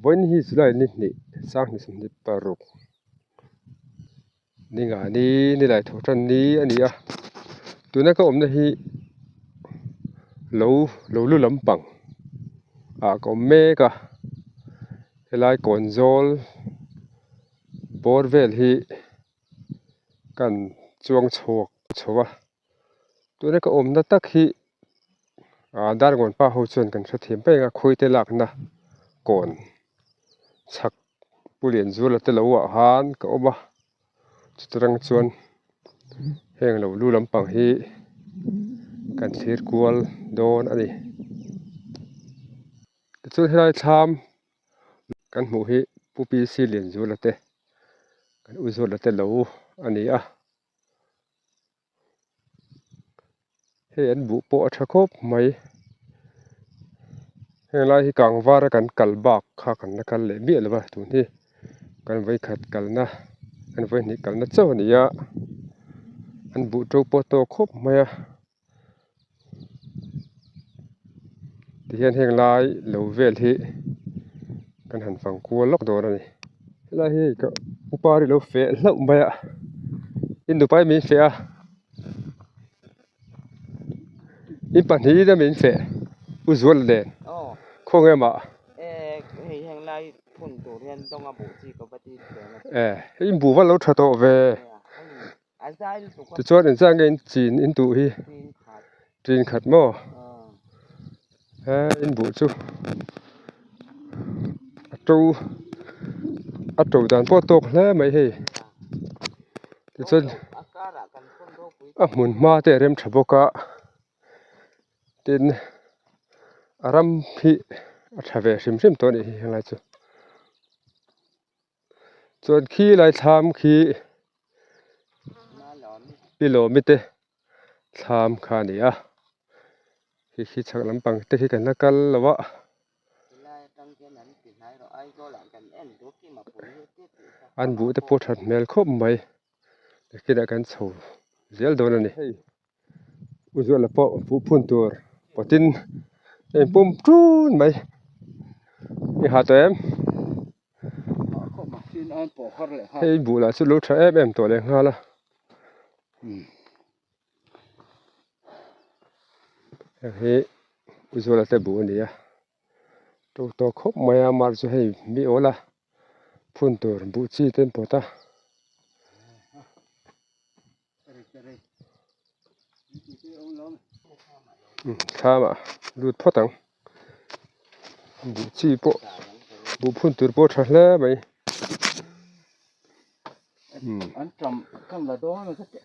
Vawiin hi July ni hnih sanghnih sawmhnih paruk ni nga ni ni lai tho tan ni a ni a tuna ka awmna hi lo lo lu lampang ah ka awm mek a helai kawn zawl bawr vel hi kan chuang chhuak chho a. Tuna ka awmna tak hi ah Darngawn pa ho chuan kan hrethiam peng a khawite lakna kawn chhak Pu Lianzuala te lo ah khan ka awm a chutirang chuan heng lo lu lampang hi kan thlir kual dawn a ni. Tichuan helai thlam kan hmuh hi Pu P C Lianzuala te kan U Zuala te lo a ni a. Hei an buh pawh a tha khawp mai heng lai hi kang var a kan kal bak kha kan la kal leh miah lo va tun hi kan vawikhat kalna kan vawihnih kalna chauh a ni a an buh to pawh a tawk khawp mai a tihian heng lai lo vel hi kan han fang kual lawk dawn a ni helai hi ka upa ri lo feh hlauh mai a in nupa hi min feh a in pahnih in a min feh u zual nen khawnge mah e in buh va lo tha tawh ve. Tichuan engzah nge in chin in duh hi tin khat maw he in buh chu a to a to dan pawh a tawk hle mai hei tichuan a hmun hma te a rem tha bawk a tin a ram hi a tha ve hrim hrim tawh a nih hi helai chu. Chuan khi lai thlam khi pi lawmi te thlam kha a ni a khi khi chhak lampang te khi kan la kal lo a. An buh te pawh that hmel khawp mai nakinah kan chho zel dawn a ni. U Zuala pawh buh phun tur pawtin a inpum ṭun mai i ha tawh em hei buh lah chu lo ṭha em em tawh leh nghal a heng hi U Zuala te buh a ni a to tawh khawp mai a mar chu hei mi awl a phun tur buh chi te an pawt a. Thlam ah lut phawt ang buh chi pawh buh phun tur pawh a tha hle mai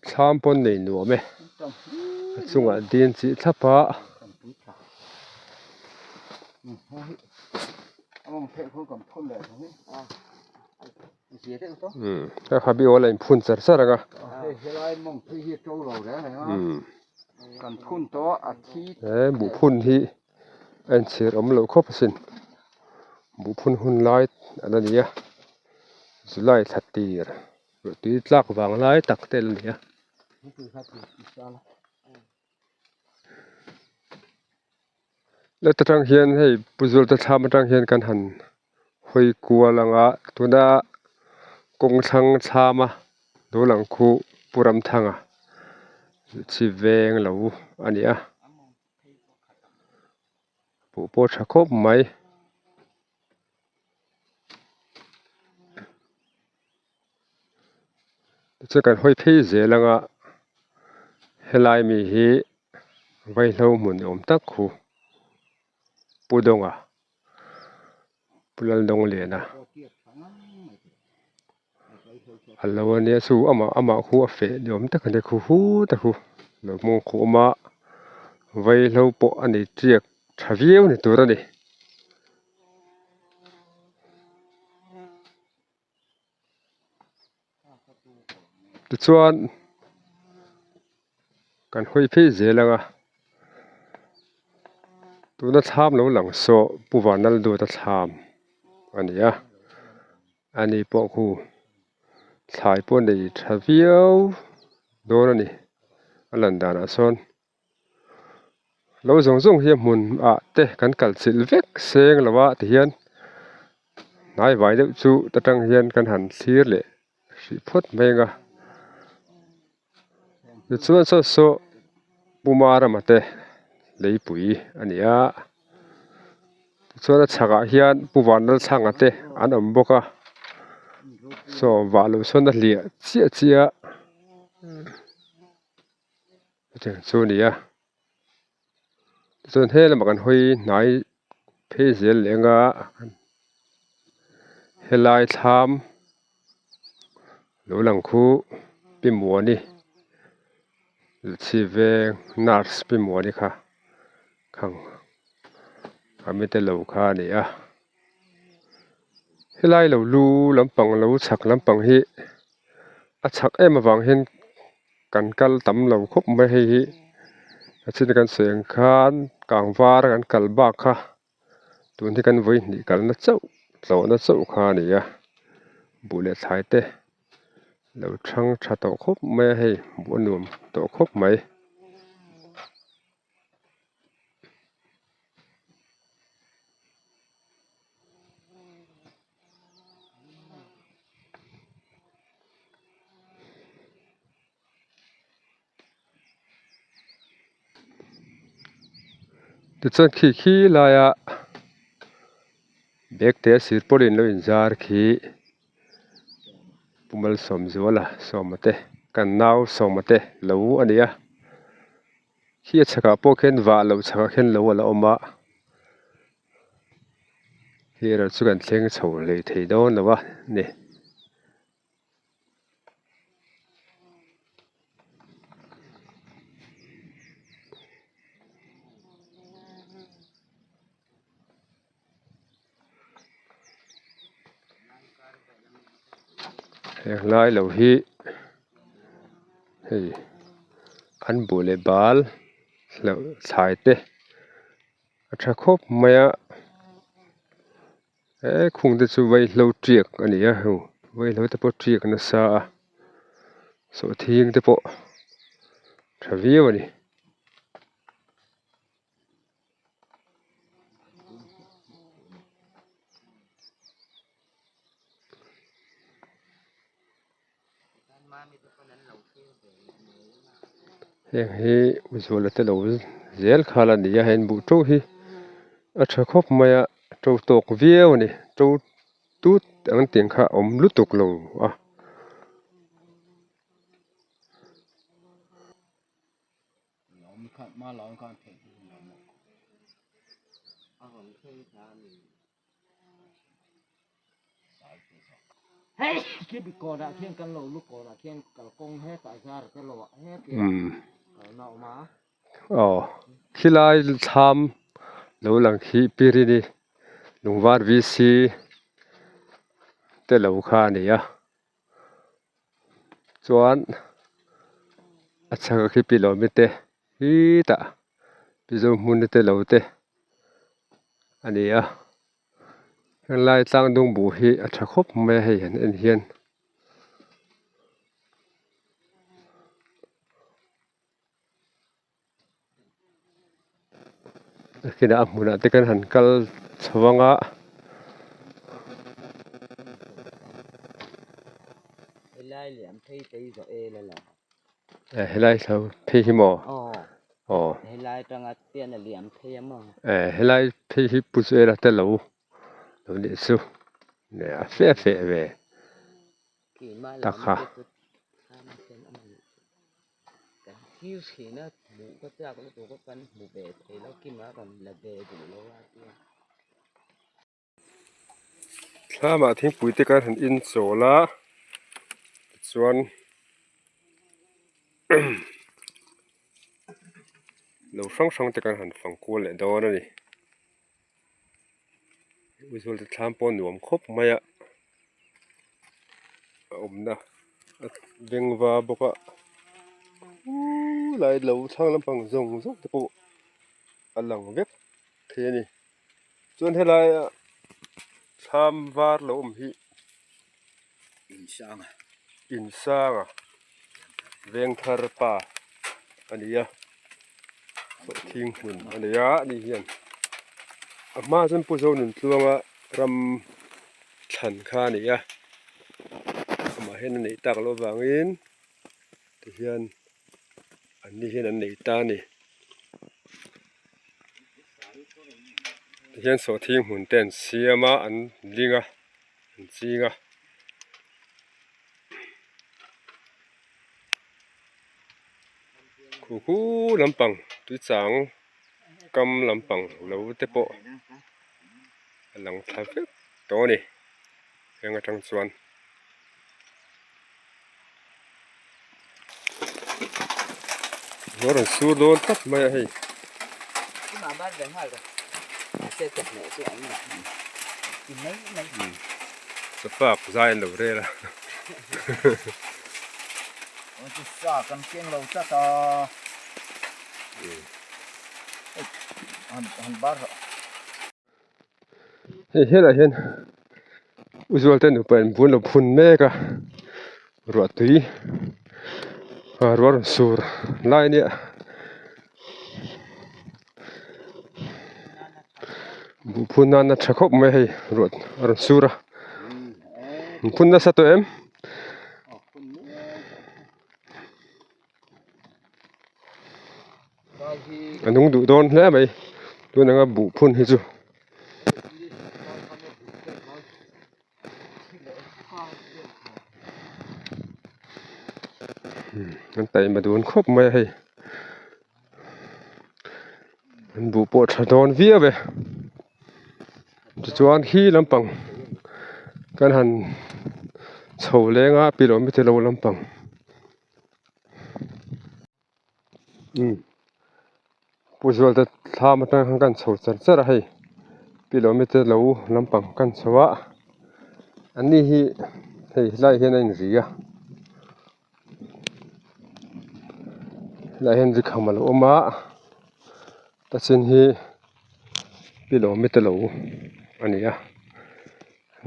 thlam pawn nei nuam e a chungah din chih thlap a. Ka khabi awl a inphun char char ang a. He buhphun hi a inchhir awm loh khawp asin buhphun hun lai a la ni a July thla tir tui tlak vang lai tak te a la ni a. Leta tang hian hei Pu Zualta thlam atang hian kan han hawi kual ang a tuna kawng thlang thlam a lo lang khu Pu Ramthanga chi veng lo a ni a buh pawh a tha khawp mai. Tichuan kan hawi phei zel ang a helai mi hi vaihlo hmun awm tak khu Pu Dawnga Pu Laldawng Liana a lo a nia chu amah amah khu a feh ni awm tak a ni khu hut a khu lo hmawng khu awm a vaihlo pawh a nei tiak tha viau ni tur a ni. Tichuan kan hawi phei zel ang a tuna thlam lo lang saw Pu Vanlalduata thlam a ni a ani pawh khu thlai pawh nei tha viau dawn a ni a lan danah sawn. Lo zawng zawng hi a hmun ah te kan kal chilh vek seng lo a tihian. Hnai vai deuh chu ta tang hian kan han thlir leh hrih phawt mai ang a. Tichuan saw saw Puma rama te leipui a ni a tichuan a chhakah hian Pu Vanlalthlanga te an awm bawk a saw vah loh sawn a hliah chiah chiah a chutiang chu a ni a tichuan he lamah kan hawi hnai phei zel leh anga helai thlam lo lang khu pi muani chhi veng nurse pi muani kha khang a mite lo kha a ni a helai lo lu lampang lo chhak lampang hi a chhak em avang hian kan kal tam lo khawp mai hei hi a chin kan sawi ang khan kang var a kan kal bak kha tun hi kan vawi hnih kalna chauh tlawhna chauh kha a ni a buh leh thlai te lo thang tha tawh khawp mai a hei hmuh a nuam tawh khawp mai. Tichuan khi khi laia bag te sir pawlin lo inzar khi Pu Malsawmzuala sawma te kan nau sawma te lo a ni a. Khi a chhakah pawh khian vah loh chhakah khian lo a la awm a khi erawh chu kan thleng chho hlei thei dawn lo a ni. Heng lai lo hi hei an buh leh bal hlauh thlai te a tha khawp mai a he khung te chu vaihlo tiak a ni a heng vaihlo te pawh tiak nasa a sawhthing te pawh tha viau a ni. Heng hi zuala te lo zel khal a ni a hei an buh to hi a tha khawp mai a to tawk viau a ni to tut ang tiang kha a awm lutuk lo a. Aw khilai thlam lo lang khi pirini lungvar VC te lo kha a ni a. Chuan a chhak a khi pi lawmi te hitah pi zohmuna te lo te a ni a helai tlang dung buh hi a tha khawp mai a hei han en hian. Nakinah a hmunah te kan han kal chho ang a. Helai thlo phei hi maw? Aw. Helai phei hi Pu Zuela te lo lo nih chu a fe fe ve tak kha. Kan thlir thin a, hmuh ka chak lutuk a kan hmu ve thei lo kima rawn la ve duh lo a tia. Thlamah thingpui te kan han in chawl a tichuan lo hrang hrang te kan han fang kual leh dawn a ni. Uizual te thlam pawh a nuam khawp mai a a awmna a bengva bawk a uuh lai lo thlang lampang zawng zawng te pawh a lang vek thei a ni chuan helaia thlam var lo awm hi insanga vengthar pa a ni a sawhthing hmun a nei a ani hian a hma chuan pu zo nun tluanga ram. thlan kha a ni a, amah hian a neih tak loh avangin tihian an ni hian an nei ta a ni. Tihian sawhthing hmun te an siam a, an ling a, an ching a. Khu khu lampang tuichang kam lampang lo te pawh a lang thla vek tawh a ni heng atang chuan. Ruah rawn sur dawn tlat mai a hei. Chafak zai an lo rel a. Hei helaiah hian u Zualte nupa in bun lo phun mek a ruah tui ah ruah rawn sur lai ania buh phun nan a tha khawp mai a hei ruah a rawn sur a an phun nasa tawh em. A nung duh dawn hle mai tun anga buh phun hi chu. An taima dun khawp mai a hei an buh pawh a tha dawn viau e tichuan khi lampang kan han chho leng a pi lawm te lo lampang. Pu Zualte thlam atang khan kan chho char char a hei pilawmi te lo lampang kan chho a an ni hi hei helai hian a inri a helaiah hian ri kham a lo awm a ta chin hi pilawmi te lo a ni a.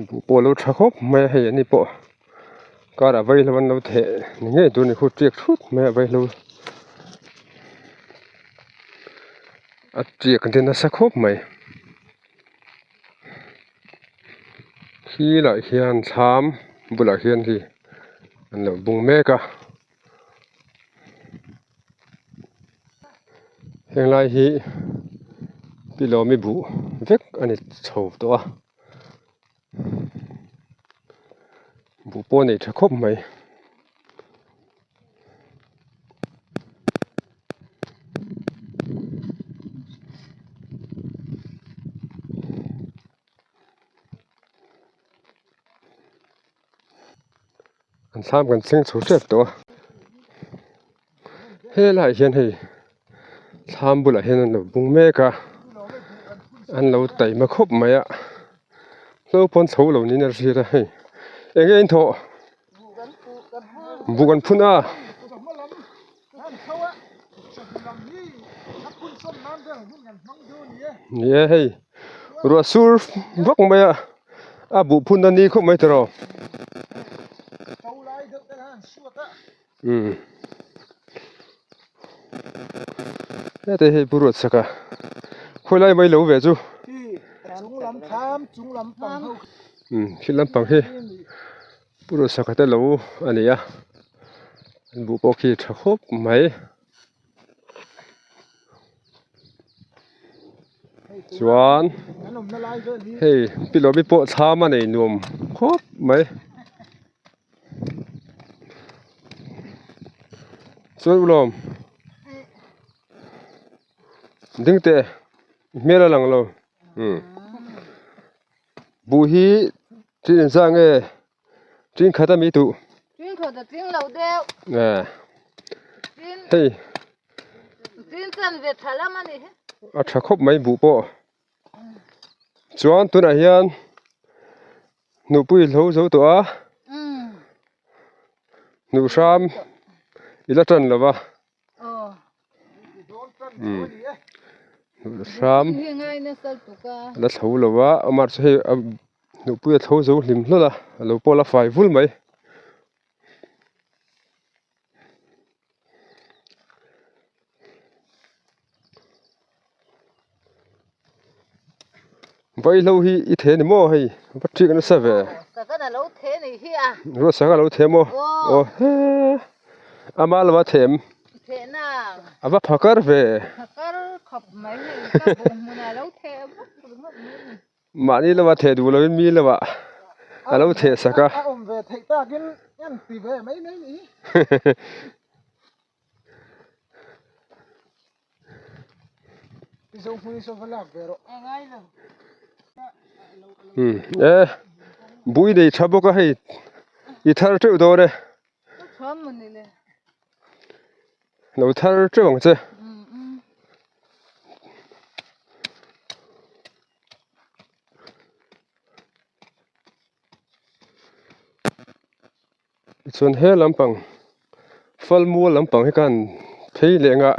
Buh pawh a lo tha khawp mai a hei ani pawh car ah vaihlo an lo theh ni ngei tur a ni khu tiak thut mai a vaihlo a tiak te nasa khawp mai khi lah hian thlam bulah hian hei an lo bung mek a henglai hi pilawmi buh vek a ni chho tawh a. Buh pawh a nei tha khawp mai. An thlam kan thleng chho tep tawh a helaiah hian hei thlam bulah hian an lo bung mek a an lo taima khawp mai a naupang chho lo niin a hriat a hei eng nge in thawh buh kan phun a. Ni e hei ruah sur vak mai a a buh phun a ni khawp mai tawh umm heta hei pu ruat sak a khawi lai mai lo ve chu umm thil lampang hi. Pu Ruatsaka te lo a ni a an buh pawh khi tha khawp mai chuan hei pilawmi pawh thlam a nei nuam khawp mai chuan ulawm ding teh hmel a lang lo umm. Buh hi tin engzah nge tin khat a mi duh? Tin khat a tling lo deuh. Eh. Tin. Hei. Tin chan ve tha lam a ni hi. A tha khawp mai buh pawh. Chuan tunah hian nupui hlo zo tawh a. Hnuhhram i la tan lo va. Hram la thlo lo a amah chu hei a hnuhpui a thlo zo hlim hlawlh a a lo pawh la fai vul mai. Vaihlo hi i the ni maw hei va ṭik nasa ve. Ruatsak a lo the maw? Aw he ama lova them a va phakar ve. Mahni lova the duh lovin mi lovah a lo the sak a. E bui nei tha bawk a hei i thar teuh dawn e lo thar teuh ang che. Tichuan he lampang falmual lampang hi khan phei leh ngah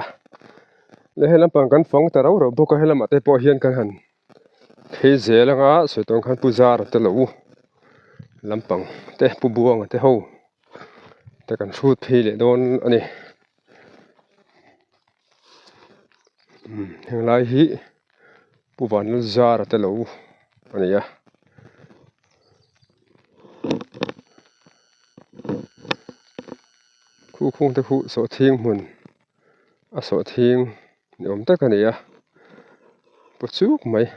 leh he lampang kan fang ta rauh rauh bawk a helamah te pawh hian kan han phei zel anga sawi tawn khan pu zara te lo lampang te pu buanga te ho te kan hrut phei leh dawn a ni heng lai hi pu vanlalzara te lo a ni a. Khu khung te khu sawhthing hmun a sawhthing ni awm tak a ni a paw chuk mai.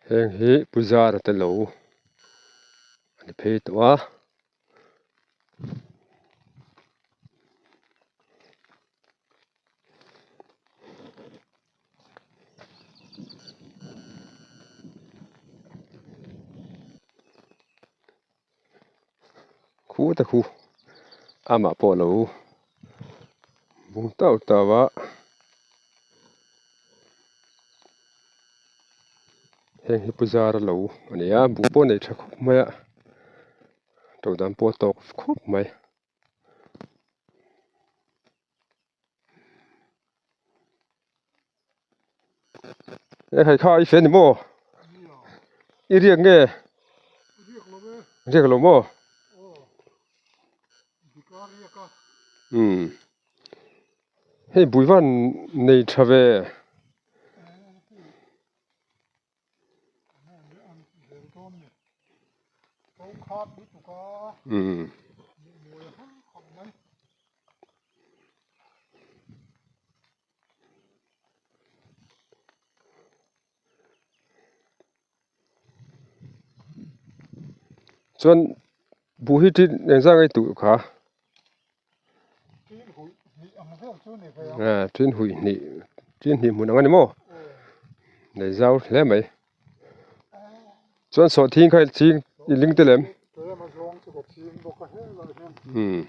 Heng hi puzara te lo a ni phei tawh a. Khu ta khu amah pawh lo bung tauh tauh a heng hi pu zara lo a ni a buh pawh nei tha khawp mai a to dan pawh a tawk khawp mai. E hei kha i fe ni maw i riak nge riak lo maw umm hei bui van nei tha ve. Umm. Chuan buh hi ṭin engzah nge tuh kha? Ṭin hui hnih ṭin hnih hmun ang a ni maw? Nei zau hle mai. Chuan sawhthing kha i ching i ling tel em? Umm.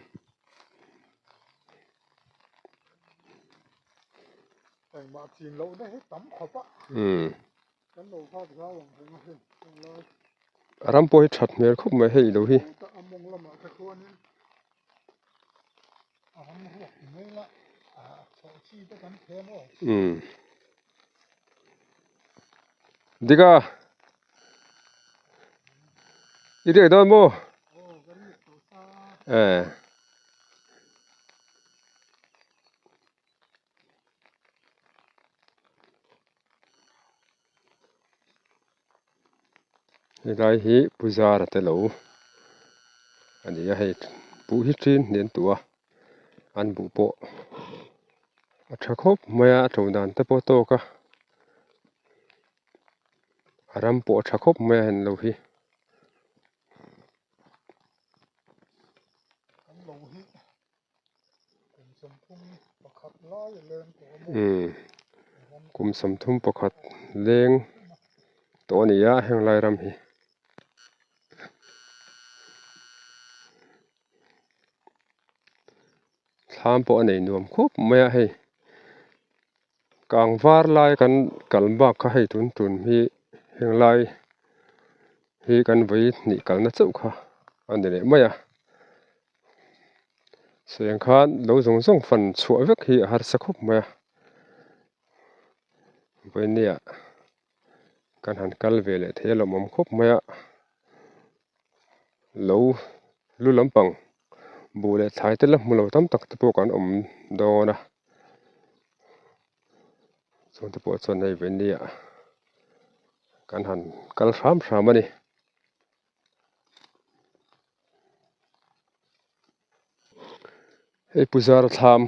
A ram pawh hi that hmel khawp mai hei lo hi. Umm. Dika i riak dawn maw? Eh. Helai hi puzara te lo a ni a hei buh hi ṭin hnen tuh a an buh pawh a ṭha khawp mai a a ṭo dan te pawh a tawk a a ram pawh a ṭha khawp mai a hen lo hi. Kum sawmthum pakhat leng tawh a ni a heng lai ram hi. Thlam pawh a nei nuam khawp mai a hei kang var lai kan kal bak kha hei tun tun hi heng lai hi kan vawi hnih kalna chauh kha a ni leh mai a. Seng khan lo zawng zawng fan chhuah vek hi a harsa khawp mai a vawinia kan han kal ve leh thei a lawmawm khawp mai a lo. Lu lampang buh leh thlai te la hmu lo tam tak te pawh kan awm dawn a chung te pawh chuan hei venia kan han kal hram hram a ni. Hei pu zar thlam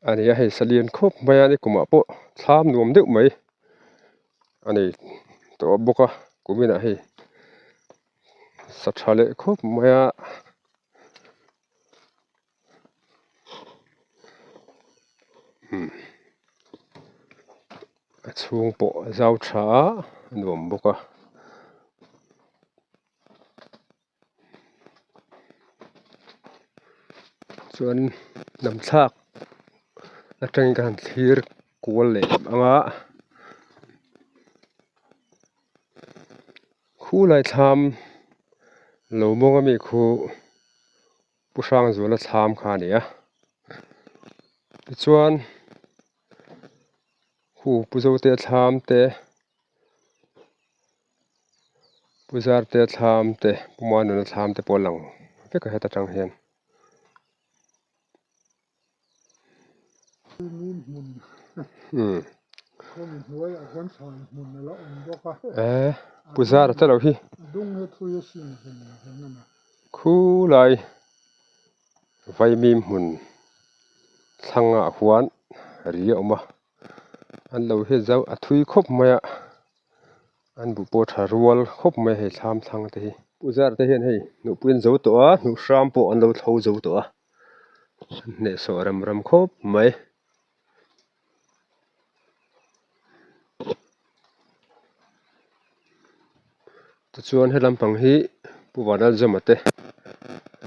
a ni a hei salian khawp mai a ni kumah pawh thlam nuam deuh mai a nei tawh bawk a kuminah hei sa tha leh khawp mai a. A chhung pawh a zau tha a a nuam bawk a. Chuan hnam thlak atangin ka han thlir kual leh ang a khulai thlam lo mawng ami khu Pu Hrangzuala thlam kha a ni a tichuan hu Pu Zote thlam te. Pu Zarte thlam te Pu Muanuna thlam te pawh a lang vek a heta tang hian. Eee Pu Zara te lo hi khulai vaimim hmun thlangah huan ri a awm a an lo hi zau a thui khawp mai a. An buh pawh tha rual khawp mai hei thlam thlang te hi. Pu zar te hian hei hnuhpui an zo tawh a hnuh hram pawh an lo thlo zo tawh a an hnehsawh rem rem khawp mai. Tichuan he lampang hi Pu Vanlalzawma te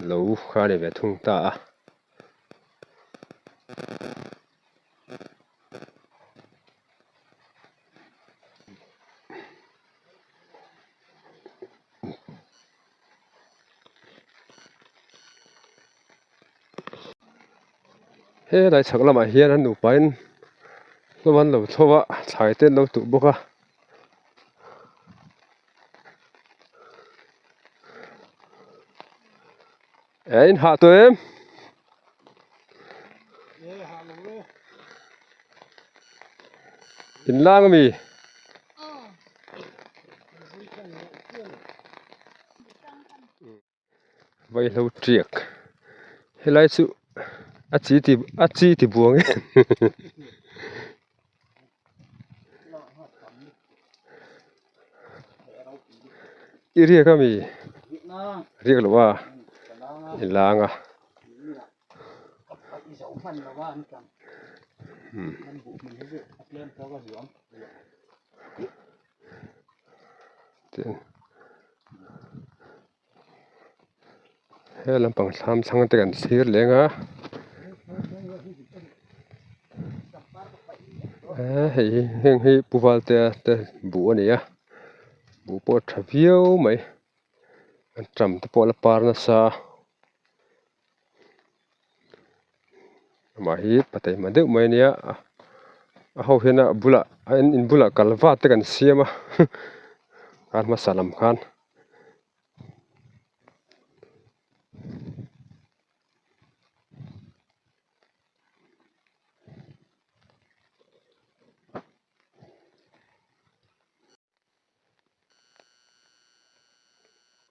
lo kha a ni ve thung ta a. Helai chhak lamah hian an nupain hlawm an lo thlo a thlai te an lo tuh bawk a. Eh in hah tawh em? In lang ami? Vaihlo tiak helai chu a chi ti a chi ti buang e i riak ami riak lo a i lang a He lampang thlam thlang te kan thlir leng a eee hei hi heng hi pu valtea te buh a ni a buh pawh a tha viau mai an ṭam te pawh a la par nasa amah hi pa taima deuh mai a nia a ho hian a bulah a in bulah kal vat te kan siam a kar hmasa lam khan.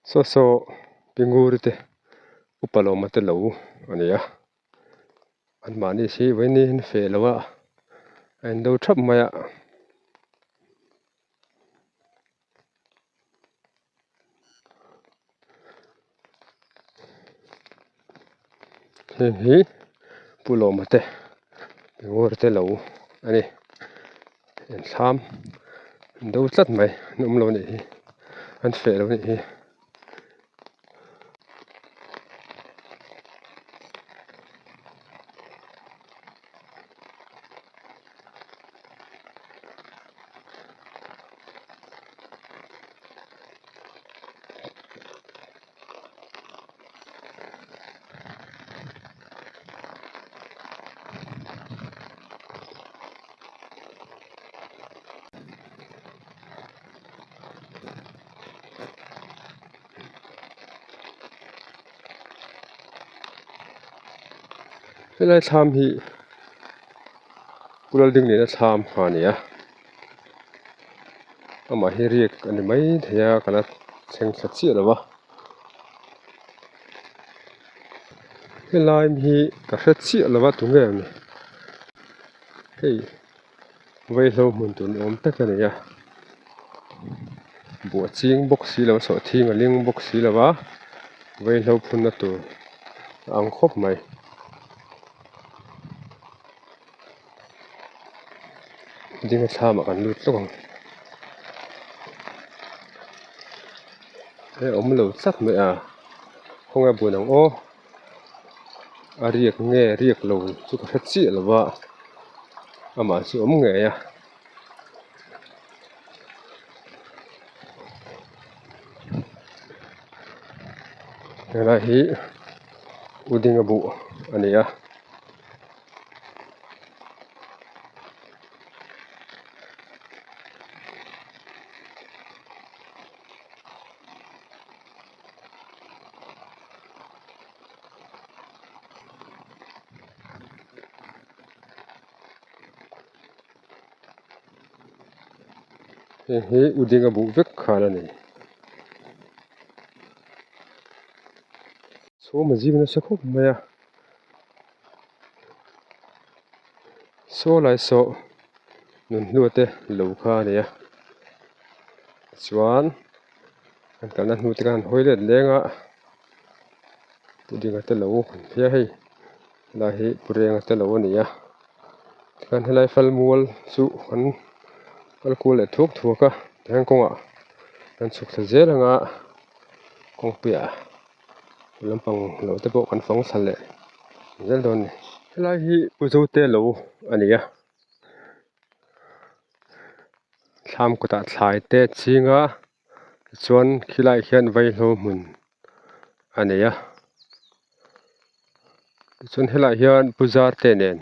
Saw saw pingur te upa lawma te lo a ni a anmahni hi vawiin hi an feh lo a a in do thap mai a. Heng hi Pu Lawma te Ngawr te lo a ni an thlam an do tlat mai an awm lo a nih hi an feh lo a nih hi. Helai thlam hi Pu Laldingliana thlam kha a ni a amah hi riak a ni mai thei a ka la thleng thla chiah lo a helai hi ka hre chiah lo a tunge a ni hei vaihlo hmun tur ni awm tak a ni a buh a ching bawk si lo a sawhthing a ling bawk si lo a vaihlo phunna tur a ang khawp mai. Dinga thlamah kan lut hlawk ang he awm lo tlat mai a khawnge bun ang aw a riak nge riak lo chu ka hre chiah lo va amah chu awm ngei a. Helai hi u dinga buh a ni a. Heng hi u dinga buh vek khan a ni. Chhum a zing nasa khawp mai a. Saw lai saw nun hlua te lo kha a ni a tichuan kan kalna hnu te khan an hawi let leng a pudding te lo an hria hei helai hi pureng te lo a ni a tikhan helai fal mual chu an kal kual leh thuak thuak a tihian kawngah kan chhuk thla zel ang a kawngpuiah. Lampang lo te pawh kan fang thla leh zel dawn a ni. Helai hi Pu Zote lo a ni a thlam kawtah thlai te a ching a tichuan khilaiah hian vaihlo hmun a nei a tichuan helaiah hian Pu Zarte nen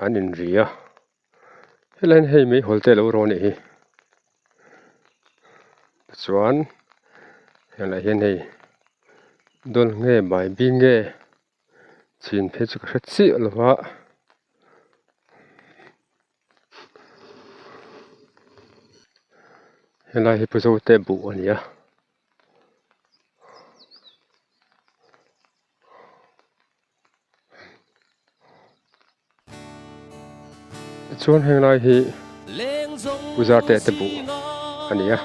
an inri a helai hian hei meihawl te a lo rawh a nih hi tichuan helaiah hian hei dawl nge mai bing nge chhin phei chu ka hre chiah lo va helai hi pu zote buh a ni a. Chuan heng lai hi puja te te buh a ni a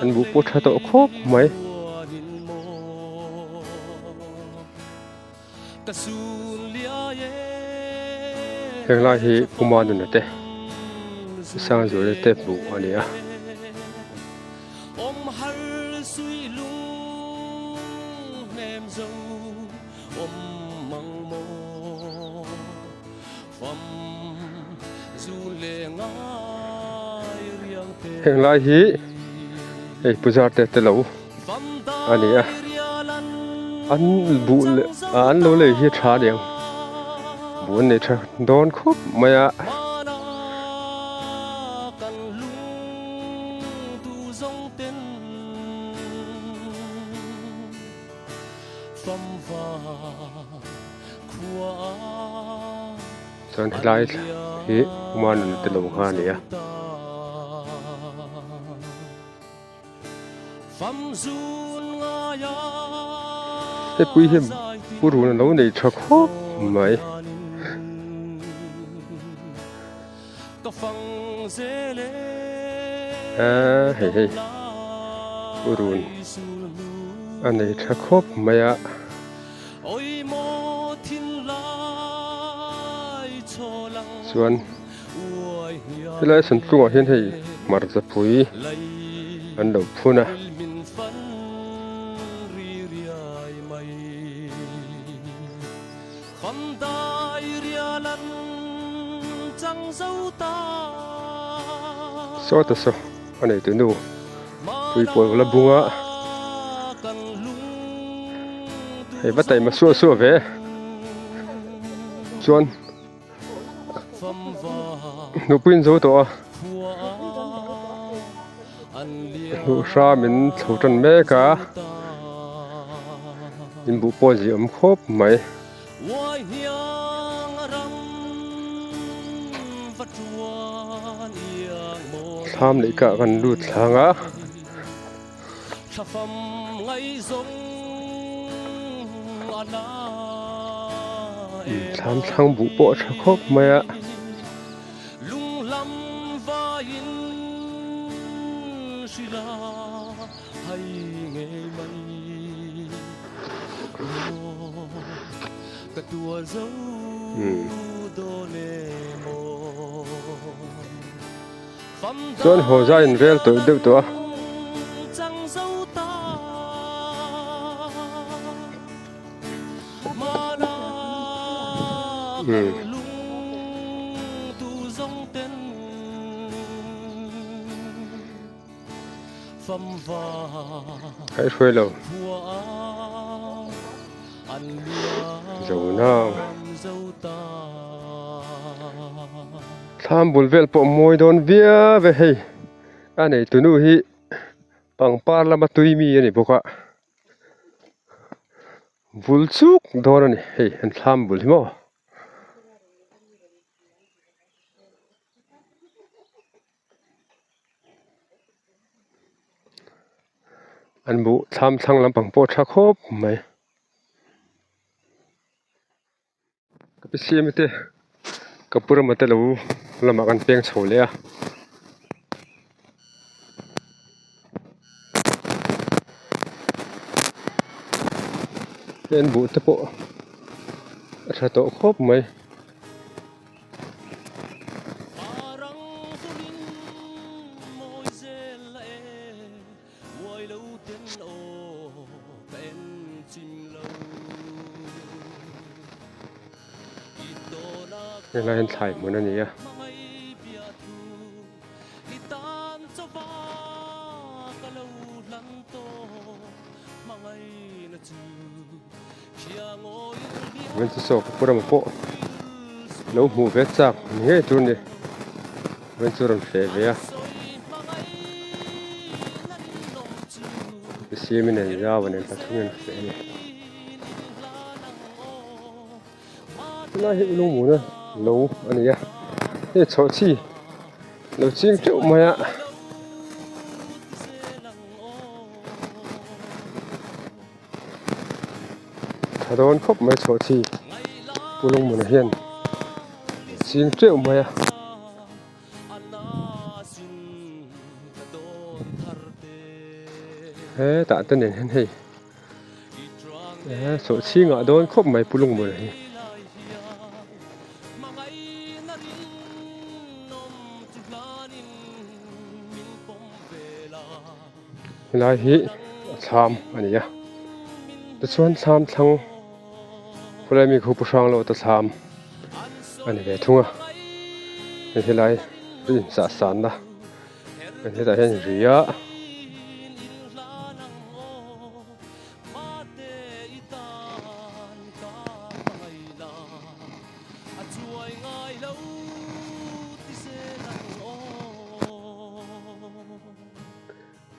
an buh pawh tha tawh khawp mai. Heng lai hi Puma nuna te Sangzuala te buh a ni a. Heng lai hi hei pujar te te lo a ni a an buh leh an lo lei hi a tha aniang buh an nei tha dawn khawp mai a. Chuan helai hi Uma nun te lo kha a ni a. Hepui hi purun a lo nei tha khawp mai. Eee hei hei purun a nei tha khawp mai a. Chuan helai santlungah hian hei hmarcha pui an lo phun a. Saw ta saw a nei tu nu pui pawl la bung a hei va taima suah suah ve chuan hnuhpuiin zo tawh a hnuh hram in chho tan mek a inbuh pawh a ziah awm khawp mai. Thlam leh kah kan lut thlang a. Thlam thlang buh pawh a tha khawp mai a. Chuan haw zai in rel tawlh deuh tawh a. Kaih hruai lo. Zona. Thlam bul vel pawh mawi dawn viau e hei. A neitu nu hi pangpar lama tui mi a ni bawk a. Vul chuk dawn a ni hei an thlam bul hi maw. An buh thlam thlang lampang pawh a tha khawp mai. Ka pi siam te ka pu rama te lo lamah kan peng chho leh a. Hei an buh te pawh a tha tawh khawp mai. Helai hian thlai hmun a ni a. Vawiin chu saw ka pu rama pawh lo hmuh ve chak ni ngei tur a ni vawiin chu a rawn feh ve a siamin an zau a nen pathum in an feh a ni helai hi lungmuna lo a ni a hei chhoh chi lo ching teuh mai a. Tha dawn khawp mai chhuah chi Pu Lungmuna hian ching teuh mai a. Hetah te nen hian hei chhuah chhingah dawn khawp mai Pu Lungmuna hi. Helai hi a thlam a ni a tichuan thlam thlang khawlai mi khu pu hrang lo te thlam a ni ve thung a hei helai inchah sanna hetah hian ri a.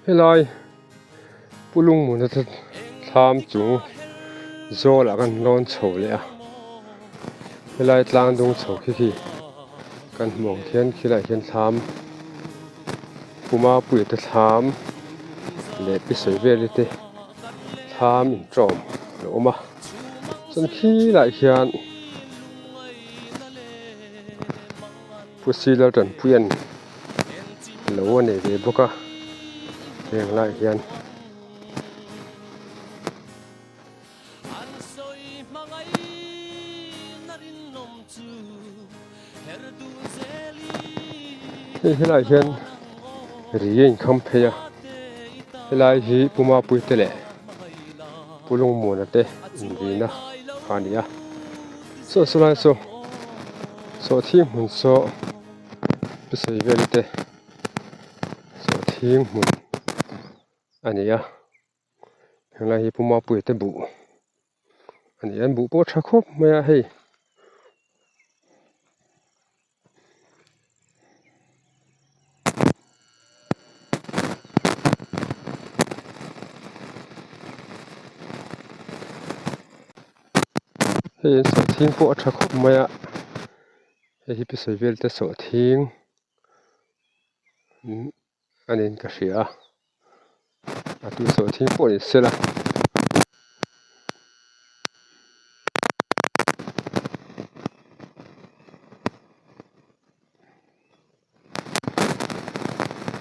Helai Pu Lungmuna te thlam chung zawlah kan lawn chho leh a helai tlang dung chho khi khi kan hmuh ang khian khilaiah khian thlam Pu Mapuia te thlam leh Pi Sawivel-i te thlam intawm a lo awm a chuan khilaiah khian Pu Sila Tanpuia'n lo a nei ve bawk a heng laiah hian. Hei helaiah hian ri a inkham phei a helai hi Pu Mapuii te leh Pu Lungmuana te inrina kha a ni a saw chulai chu sawhthing hmun saw pi sawi vel te sawhthing hmun a ni a helai hi Pu Mapuia te buh a ni a an buh pawh a tha khawp mai a hei. Hei an sawhthing pawh a tha khawp mai a hei hi pi sawi vel te sawhthing a niin ka hria a a tu sawhthing pawh ni sela.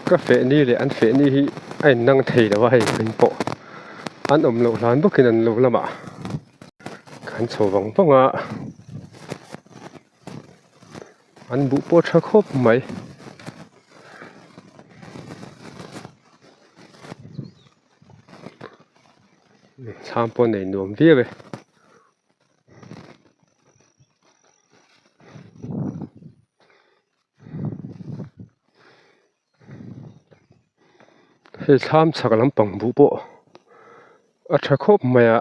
Ka feh ni leh an feh ni hi a in nang thei lo a hei hming pawh an awm loh hlan bawkin an lo lamah kan chho vang vang a an buh pawh tha khawp mai. Chhang pawh nei nuam viau e. Hei thlam chhak lampang buh pawh a tha khawp mai a.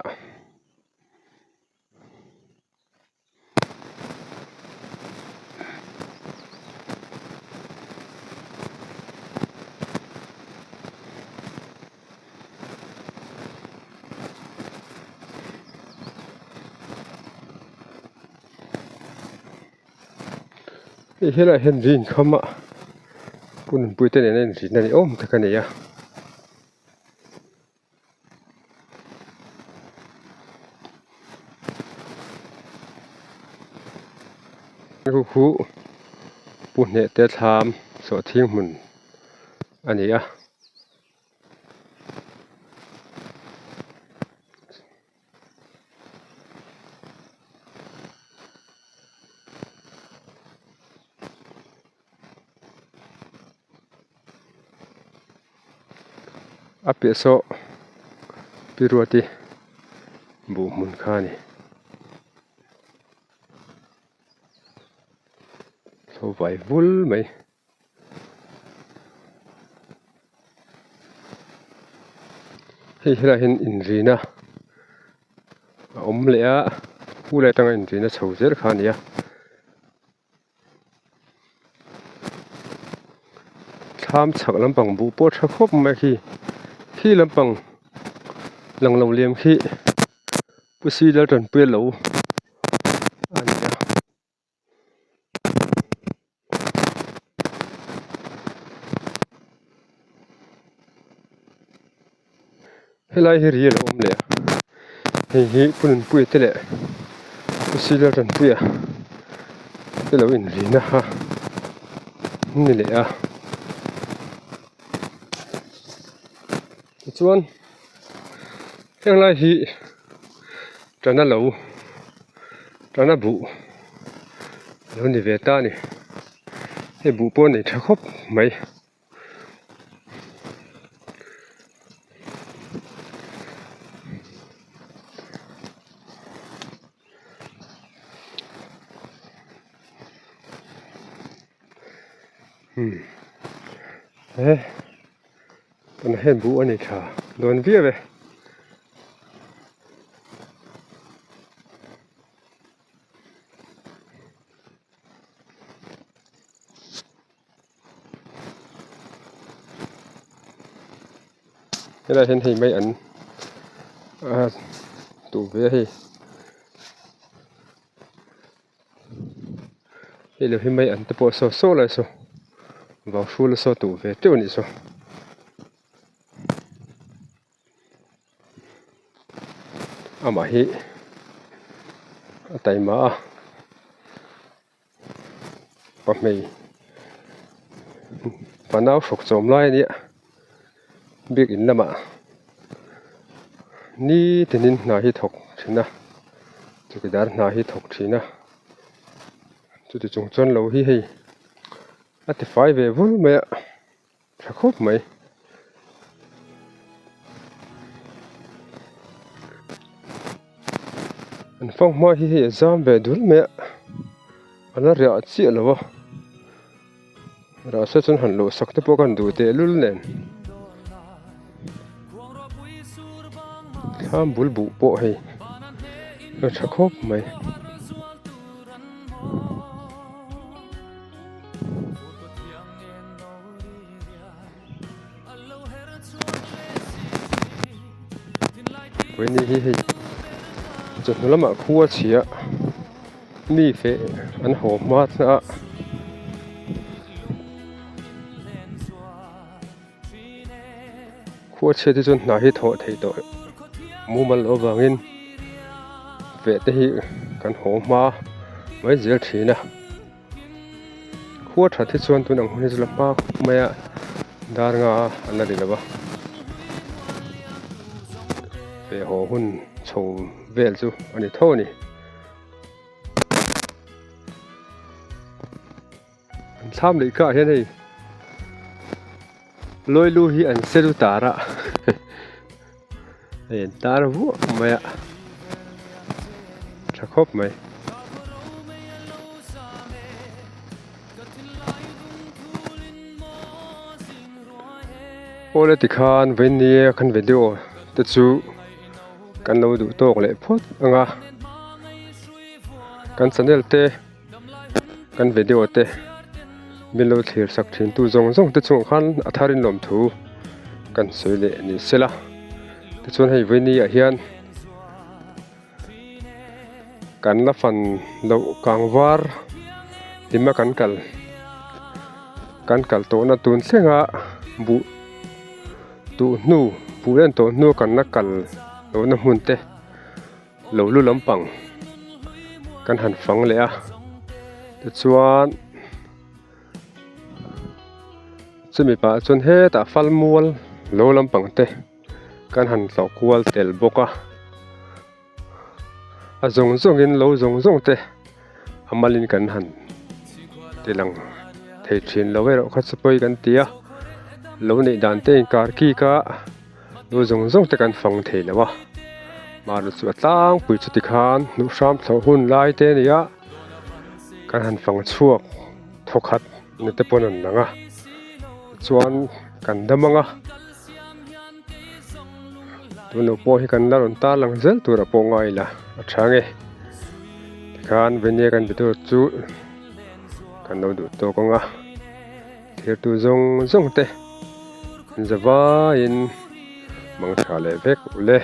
Hei helaiah hian ri inkham a pu nunpui te nena inrina ni awm tak a ni a. Ru khu pu hneh te thlam sawhthing hmun a ni a. A piah saw pi ruati buh hmun kha a ni. Saw vai vul mai. Hei helaiah hian inrina a awm leh a phul atanga inrina chho zel kha a ni a. Thlam chhak lampang buh pawh a tha khawp mai khi khi lampang lang lo liam khi pu sida tanpui a lo a ni a. Helai hi ri a lo awm leh a hei hi pu nunpuia te leh pu sila tanpuia te lo inrina a ni leh a tichuan heng lai hi tana lo tana buh a lo ni ve ta a ni hei buh pawh a nei tha khawp mai. He tunah hian buh a nei tha dawn viau e. Helaiah hian hei mai an a tuh ve a hei hei lo hi mai an te pawh saw saw lai saw vau hrul saw tuh ve teuh a nih saw. Amah hi a taima a. Pahmei panau hrawk chawm lai a nia biakin lamah nitinin hna hi thawk thin a chawkidar hna hi thawk thin a chuti chung chuan lo hi hei a ti fai ve vul mai a. Tha khawp mai. An fanghma hi hei a zam ve dul mai a, a la riah chiah lo a, rah se chuan han luh sak te pawh khan duh teh lul nen. Thlam bul buh pawh hei a tha khawp mai. Vawini hi hei Chawhnu lamah khua chhia mi feh an haw hma thleng a. Khua chhiat hi chuan hna hi thawh theih tawh mumal loh avangin feh te hi kan haw hma mai zel thin a. Khua that hi chuan tun ang hun hi chu la hma khawp mai a dar nga an la ri lo va feh haw hun chho vel chu a ni tho a ni. An thlam leh kah hian hei lawi lu hi an sel tar a hei an tar vuah mai a tha khawp mai. Awle tikhan vawinia kan video te chu kan lo duh tawk leh phawt ang a kan channel te. Kan video te min lo thlir sak thin tu zawng zawng te chungah khan a thar in lawm thu kan sawi leh ni sela tichuan hei vawiini ah hian kan la fan loh kang var hlima kan kal kan kal tawhna tun thlenga buh tuh hnu buh en tawh hnu kan la kal lohna hmun te. Lo lu lampang kan han fang leh a tichuan chumi pah chuan hetah fal mual lo lampang te kan han tlawh kual tel bawk a a zawng zawng in lo zawng zawng te a malin kan han ti lang thei thin lo erawh kha chu pawi kan ti a lo neih dan te inkar kik a. Lu zawng zawng te kan fang thei lo a, mahni chu a tlangpui chuti khan hnuh hram thlawh hun lai te a ni a, kan han fang chhuak thawkhat na te pawn an lang a, tichuan kan dam ang a, tun lo pawh hi kan la rawn tar lang zel tur a pawh ngai la a tha nge tikhan venia kan video chu kan lo duh tawk ang a. Thirtu zawng zawng te an za vaiin mang tha leh vek ule.